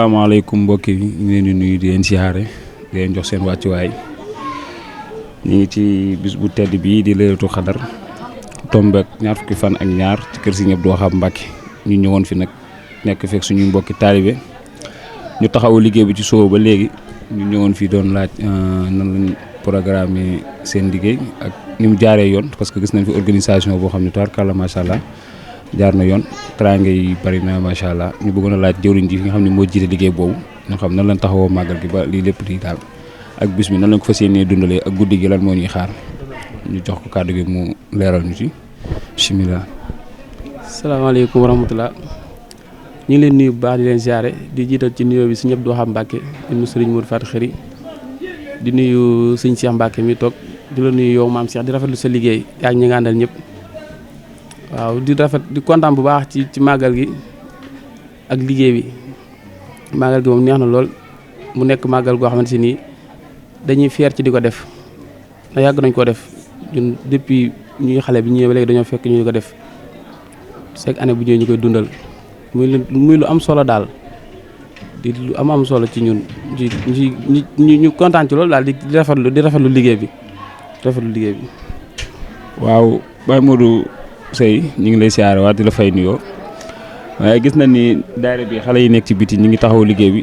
asalaamaaleykum mbokk yi ñu leen di nuyu di leen siyaare di leen jox seen wàccuwaay ñu ngi ci bis bu tedd bii di Laylatul Qadr tombeek ñaar fukki fan ak ñaar ci kër Serigne Abdou Wahab Mbacké ñu ñëwoon fi nag nekk fekk suñuy mbokki taalibe ñu taxawu liggéey bi ci soo ba léegi ñu ñëwoon fii doon laaj nan lañ programme seen liggéey ak ni mu jaaree yoon parce que gis nañ fi organisation boo xam ne tabarkàlla macha allah jaar na yoon teraanga yi bari na macha allah ñu bëggoon a laaj jëwriñ ji nga xam ne moo jiite liggéey boobu ñu xam nan lañ taxawoo màggal gi ba lii lépp di daal ak bis bi nan lañ ko fas yéenee dundalee ak guddi gi lan moo ñuy xaar ñu jox ko kàddu gi mu leeral ñu ci bismillah. salaamaaleykum wa rahmatulah ñu ngi leen nuyu bu baax di leen ziare di jiital ci nuyoo bi Serigne Abdou Wahab Mbacké ibnu Serigne Modou Faty Khary di nuyu Serigne Cheikh Mbacké mi toog di la nuyu yow maam Cheikh di rafetlu sa liggéey yaa ñi nga àndal ñëpp waaw di kontaan bu baax ci màggal gi ak liggéey bi màggal gi moom neex na lool mu nekk màggal goo xamante ni dañuy fier ci di ko def ndax yàgg nañ ko def ñun depuis ñuy xale bi ñëwee ba léegi dañoo fekk ñu di ko def chaque année bu ñëwee ñu koy dundal muy lu am solo daal di lu am solo ci ñun ñu kontaan ci loolu daal di rafetlu liggéey bi waaw Baye Modou Seye ñu ngi lay siyaare waat di la fay nuyoo waaye gis nañ ni daayira bi xale yi nekk ci biti ñu ngi taxaw liggéey bi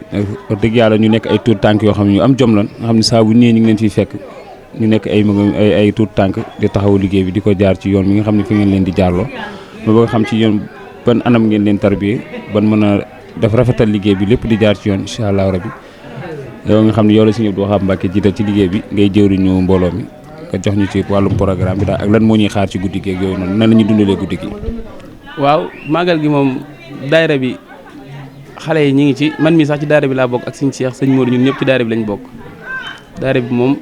wax dëgg yàlla ñu nekk ay tuut tànk yoo xam ne ñu am jom lan nga xam ne saa bu ñëwee ñu ngi leen fiy fekk ñu nekk ay tuut tànk di taxaw liggéey bi di ko jaar ci yoon mi nga xam ne fi ngeen leen di jaarloo ma bëgg xam ci yoon ban anam ngeen leen tarbiyee ban mën a def rafetal liggéey bi lépp di jaar ci yoon incha allah rabbi yow nga xam ne yow la Serigne Abdou Wahab Mbacké jiital ci liggéey bi ngay jëwriñu mbooloo mi nga jox ñu ci wàllum programme bi daal ak lan moo ñuy xaar ci guddi gi ak yooyu noonu nan la ñuy dundalee guddi gi. waaw màggal gi moom daayira bi xale yi ñu ngi ci man mii sax ci daayira bi laa bokk ak Serigne Cheikh Serigne Modou ñun ñëpp ci daayira bi lañ bokk daayira bi moom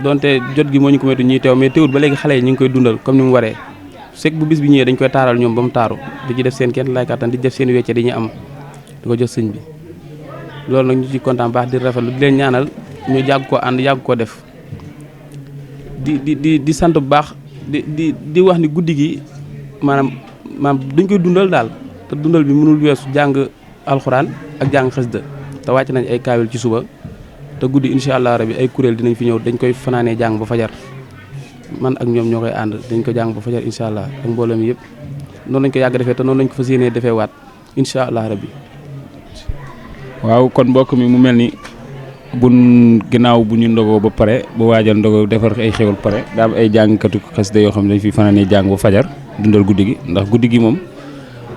donte jot gi moo ñu ko métti ñuy teew mais teewul ba léegi xale yi ñu ngi koy dundal comme ni mu waree fekk bu bis bi ñëwee dañ koy taaral ñoom ba mu taaru di ci def seen kenn lay kattan di def seen wecce dañuy am di ko jox sëñ bi loolu nag ñu ci kontaan baax di rafetlu di leen ñaanal ñu yàgg koo ànd yàgg koo def di sant bu baax di wax ni guddi gi maanaam dañ koy dundal daal te dundal bi mënul weesu jàng alxuraan ak jàng xasida te wàcc nañ ay kaawil ci suba te guddi incha allah rabi ay kuréel dinañ fi ñëw dañ koy fanaanee jàng ba fajar man ak ñoom ñoo koy ànd dañ ko jàng ba fajar incha allah ak mbooloo mi yëpp noonu lañ ko yàgg defee te noonu lañ ko fas yéenee defee waat incha allah rabi. waaw kon mbokk mi mu mel ni ginnaaw bu ñu ndogoo ba pare bu waajal ndogoo defar ay xewal pare daa am ay jàngkatu xasida yoo xam ne dañ fi fanaanee jàng ba fajar dundal guddi gi ndax guddi gi moom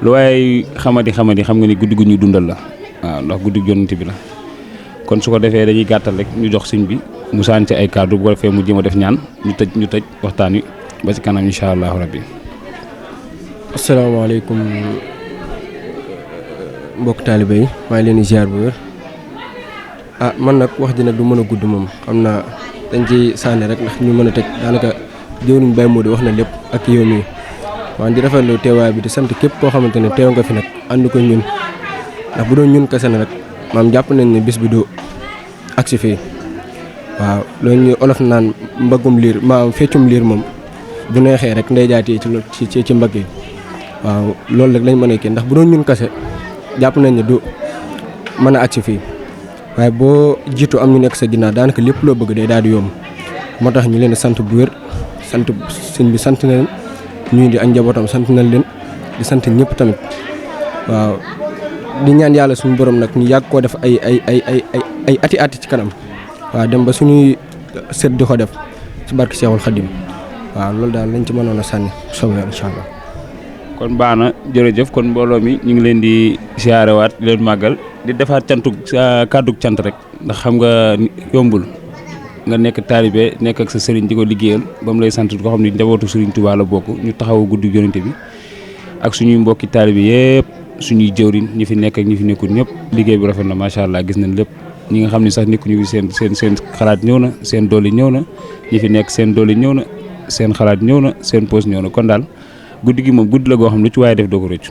lu waaye xamadi xam nga ni guddi gu ñuy dundal la waaw ndax guddi yonent bi la kon su ko defee dañuy gàttal rek ñu jox sëñ bi mu sànni ci ay kàddu bu ko defee mu jéem a def ñaan ñu tëj waxtaan wi ba ci kanam incha allahu rabbi. asalaamaaleykum mbokk taalibe yi maa ngi leen di ziar bu wér man nag wax ji nag du mën a gudd moom xam naa dañ ci sànni rek ndax ñu mën a tëj daanaka jëwriñ Baye Modou wax na lépp ak yow mii waaw di rafetlu teewaay bi di sant képp koo xamante ne teew nga fi nag ànd ko ñun ndax bu doon ñun kese na rek maam jàpp nañ ne bis bi du agsi fii waaw loolu ñu olof naan mbagum liir maam feccum liir moom bu neexee rek ndey jaatee ci mbagg yi waaw loolu rek lañ mën a kii ndax bu doon ñun kese jàpp nañ ne du mën a agsi fii waaye boo jiitu am ñu nekk sa ginnaaw daanaka lépp loo bëgg day daal di yomb moo tax ñu leen di sant bu wér sant sëñ bi sant na leen ñuy di ak njabootam sant nañ leen di sant ñëpp tamit waaw di ñaan yàlla suñu borom nag ñu yàgg koo def ay ati ci kanam waaw dem ba suñuy sët di ko def ci barki Seexul Xadim waaw loolu daal lañ ci mënoon a sànni soobee incha allah. kon baax na jërëjëf kon mbooloo mi ñu ngi leen di siyaarewaat di leen màggal di defaat kàddug cant rek ndax xam nga yombul nga nekk taalibe nekk ak sa sëriñ di ko liggéeyal ba mu lay sant ko xam ne njabootu Sëriñ Tuubaa la bokk ñu taxaw guddi yonente bi ak suñuy mbokki taalibe yëpp suñuy jëwriñ ñi fi nekk ak ñi fi nekkul ñëpp liggéey bi rafet na macha allah gis nañ lépp ñi nga xam ne sax nekkuñu seen xalaat ñëw na seen doole ñëw na ñi fi nekk seen doole ñëw na seen xalaat ñëw na seen poos ñëw na kon daal guddi gi moom guddi la goo xam ne lu ci waaye def doo ko rëccu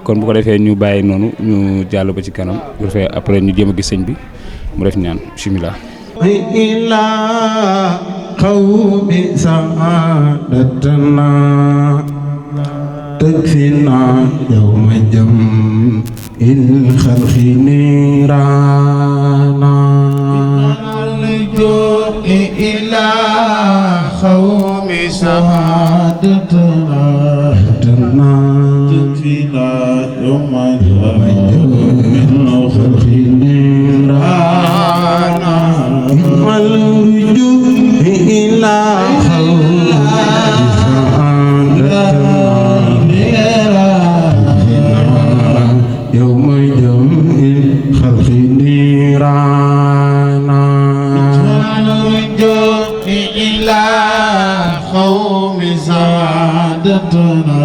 kon bu ko defee ñu bàyyi noonu ñu jàll ba ci kanam bu defee après ñu jéem a gis sëñ bi mu def ñaan bismillah ila qawmi saadatana تكفينا يوم جمع الخلق نيرانا اللجوء إلى خوم سعادتنا تكفينا يوم جمع الخلق نيرانا اللجوء إلى خوم يوم جمع الخلق نيرانا نرجو إلى قوم سعادتنا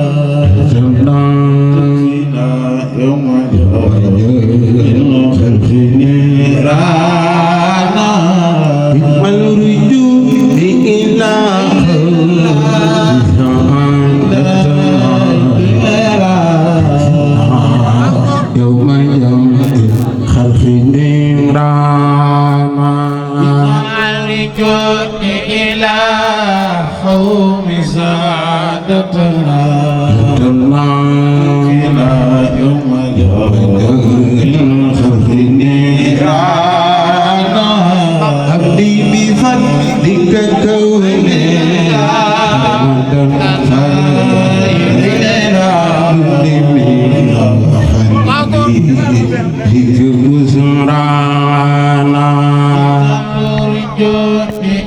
تكفينا يوم جمع الخلق نيرانا نرجو إلى يوم يوم خلق نيرانا نرجو إلى قوم سعادتنا إلى يوم خلق نيرانا أبدي بفضلك كوني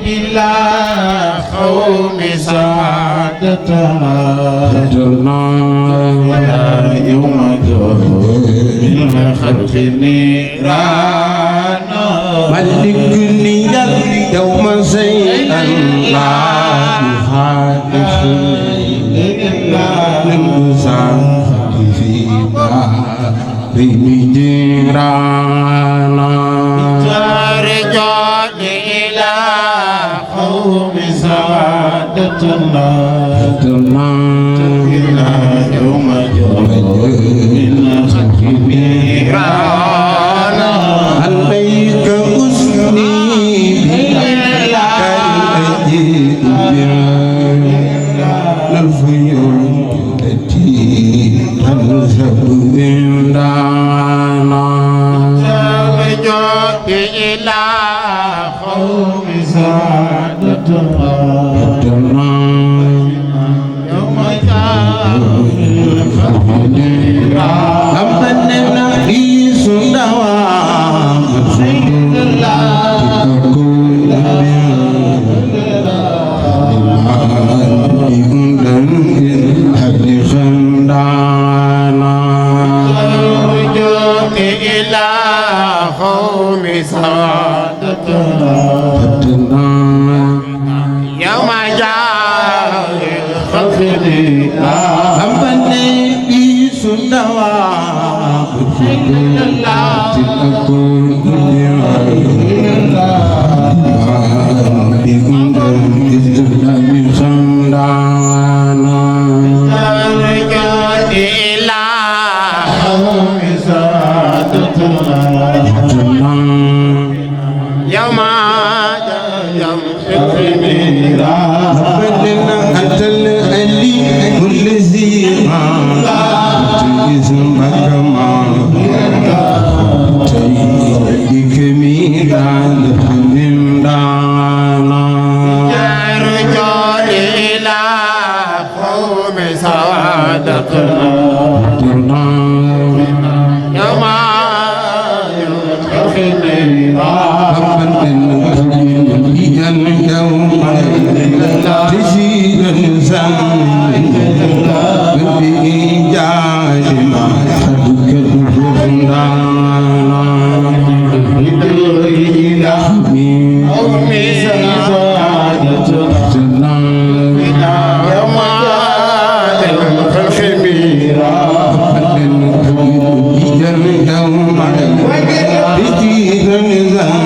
إلى قوم سعادتنا يوم جمع الخلق نيرانا ملكني اليوم شيئا لا يخالفني للمساعد فينا بين جيرانا إلى قوم سعادتنا إلى يوم جمع الخلق نيرانا عليك أسني بالأجيب الفيوم التي تنزل عندنا إلى قوم سعادتنا يوم الخلق أمننا عيسى دوام سيد الله إلى قوم سعادتنا يوم جاء الخلق أمني بسنوى سيد الله يوم أنت الذي كل زمان اسمك ما تيجي ميلان حمدانا يرجع إلى قوم سعادتنا يوم اليوم تزيد الإنسان بإيجاد ما حدك الفردانا إلى قوم سعادتنا يوم الخلق نيرانا يوم تزيد الإنسان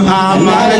Amal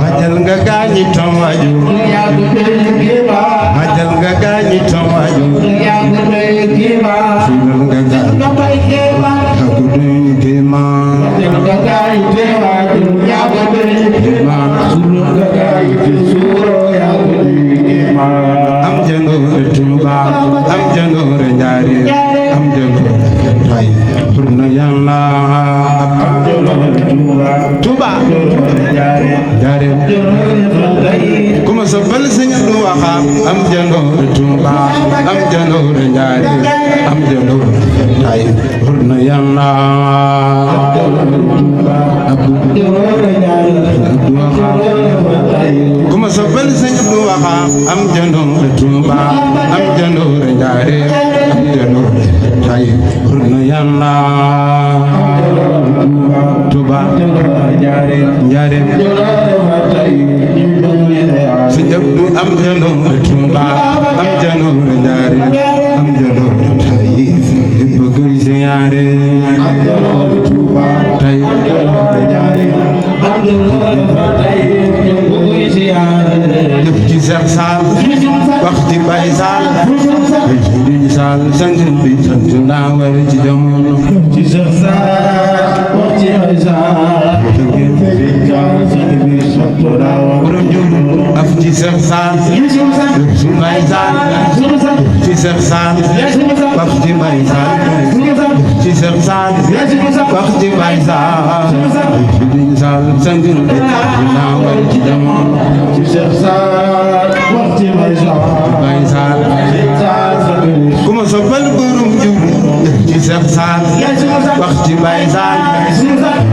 Hajal nga Majal nga gaañi tawaajo Sinal nga gaañi Hakuduy kema am janoore Tuuba am janoore Njaare am janoore Tay Purna Yàlla Tuuba Njaare kuma soppal Sëñ Abdu Wahab am janoore Tuuba am janoore Njaare am janoore Tay Purna Yàlla kuma soppal Sëñ Abdu Wahab am janoore Tuuba am janoore Njaare am janoore Tay Purna Yàlla Tuuba Njaare Sëñ Abdu am janoore Tuuba am janoore Njaare am janoore Tay bëgg ziyaare Tay def ci Seex Saal wax ci Baay Saal di Saal sant bi sant naa war ci jamono ci Seex Saal wax ci Baay Saal borom jom af ci Seex Saal su Baay Saal ci Seex Saal wax ci Baay Saal ci Seex Saal wax ci Baay Saal di Saal sant bi sant naa war ci jamono ci Seex Saal wax ci Baay Saal kuma soppal borom jub ci Seex Saal wax ci Baay Saal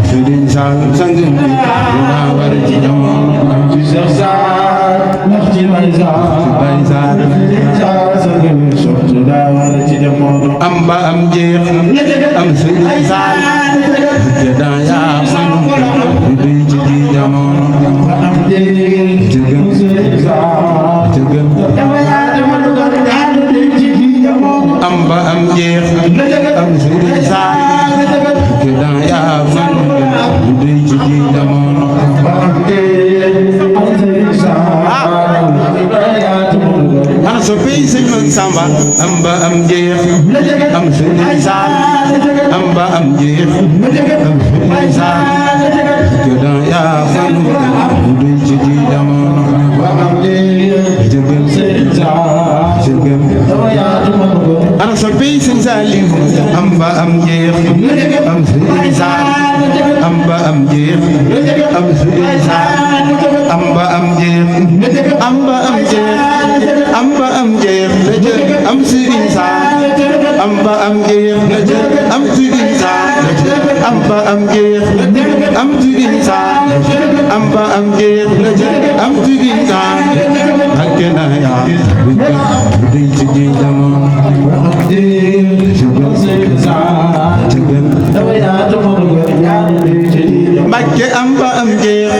Sëriñ Saal sang bi naa war ci jamono ci Seex Saal wax ci Baay Saal am ba am jeex am Sëriñ Saal te daa yaa man di ci jamono am jeex te gëm am ba am jeex am Sëriñ Saal te daa yaa man di ci jamono ana so pay Sëñ Mat Samba am ba am jeex am Sëriñ Saal am ba am jeex am Sëriñ Saal te daa yaa man di ci jamono ana so pay Sëñ Saaliw am ba am jeex am Sëriñ Saal am ba am jeex am Sëriñ Saal am ba am jeex am ba am jeex am ba am jeex la jël am Sëriñ Saal am ba am jeex la jël am Sëriñ Saal am ba am jeex am Sëriñ Saal am ba am jeex la jël am Sëriñ Saal ak na yaa di ci jamono Mbàkke am ba am jeex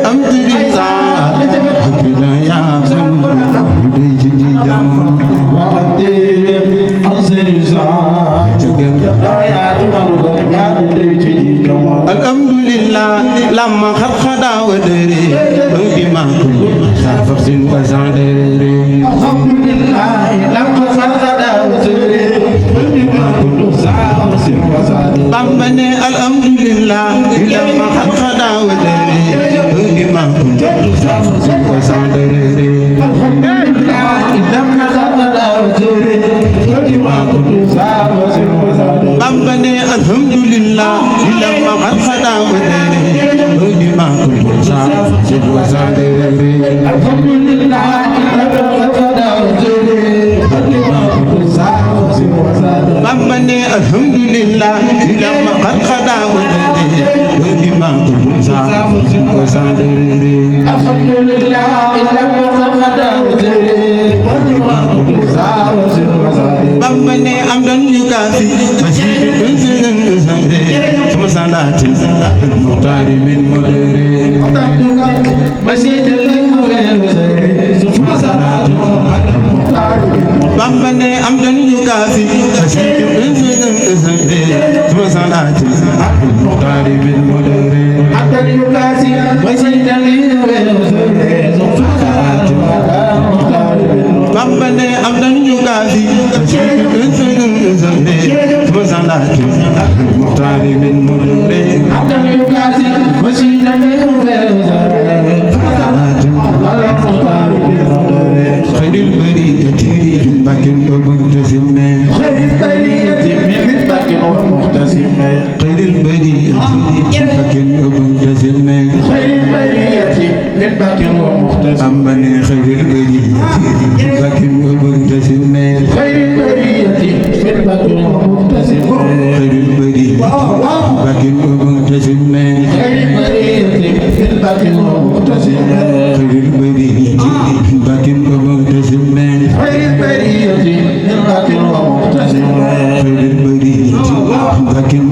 am Sëriñ Saal ak na yaa di ci jamono alhamdulillah lamma kharkhada wa dare bima kun safin wa zadare alhamdulillah lamma kharkhada wa dare bima kun safin wa zadare bambane alhamdulillah lamma kharkhada wa dare bima kun safin wa zadare alhamdulillah lamma kharkhada wa dare bima kun safin wa zadare bambane alhamdulillah lamma kharkhada wa dare bima kun safin wa zadare alhamdulillah lamma kharkhada wa dare bima kun safin wa zadare bambane alhamdulillah lamma kharkhada wa dare bima kun safin wa zadare alhamdulillah lamma kharkhada wa dare bima kun safin wa zadare bambane amdan yukafi ثم صلاة المختار من مدري مسجد ثم صلاة بامبني أمدن يكافي ثم صلاة المختار من مدري أمدن يكافي مسجد ثم صلاة أمن خير البرية لكن مبتسم خير البرية خير البرية لكن مبتسم خير البرية لكن مبتسم خير البرية لكن مبتسم خير البرية لكن مبتسم خير البرية لكن